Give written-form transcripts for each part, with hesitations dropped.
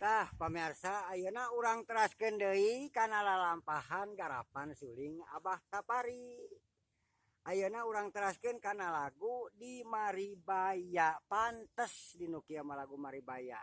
Tah pamirsa, ayeuna urang teraskeun deui kana lalampahan garapan suling Abah Sapari. Ayeuna urang teraskeun kana lagu Di Maribaya. Pantes dinu kieu mah lagu Maribaya.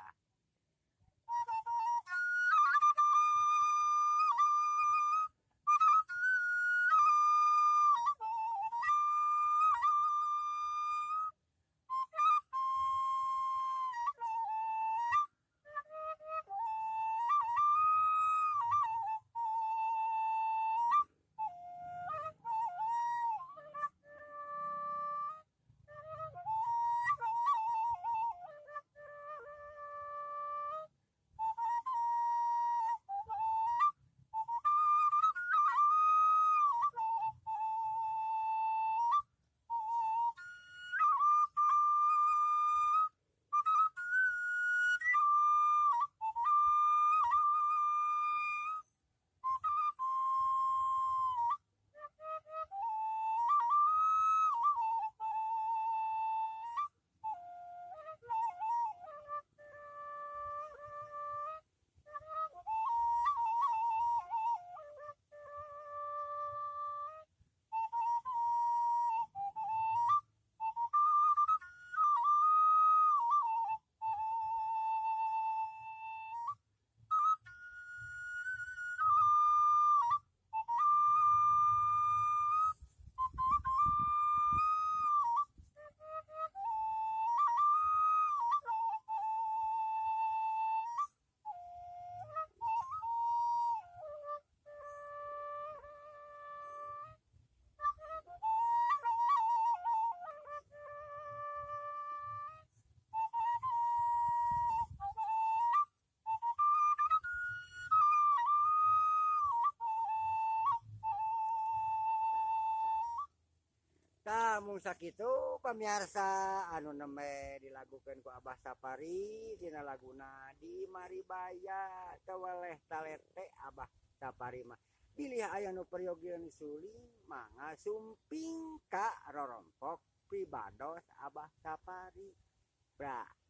Tah mung sakitu pamirsa anu nembe dilagukeun ku Abah Sapari dina laguna Di Maribaya. Teu weleh talete Abah Sapari mah. Bilih aya nu peryogian suling mangga sumping ka rorompok pribados Abah Sapari. Bra.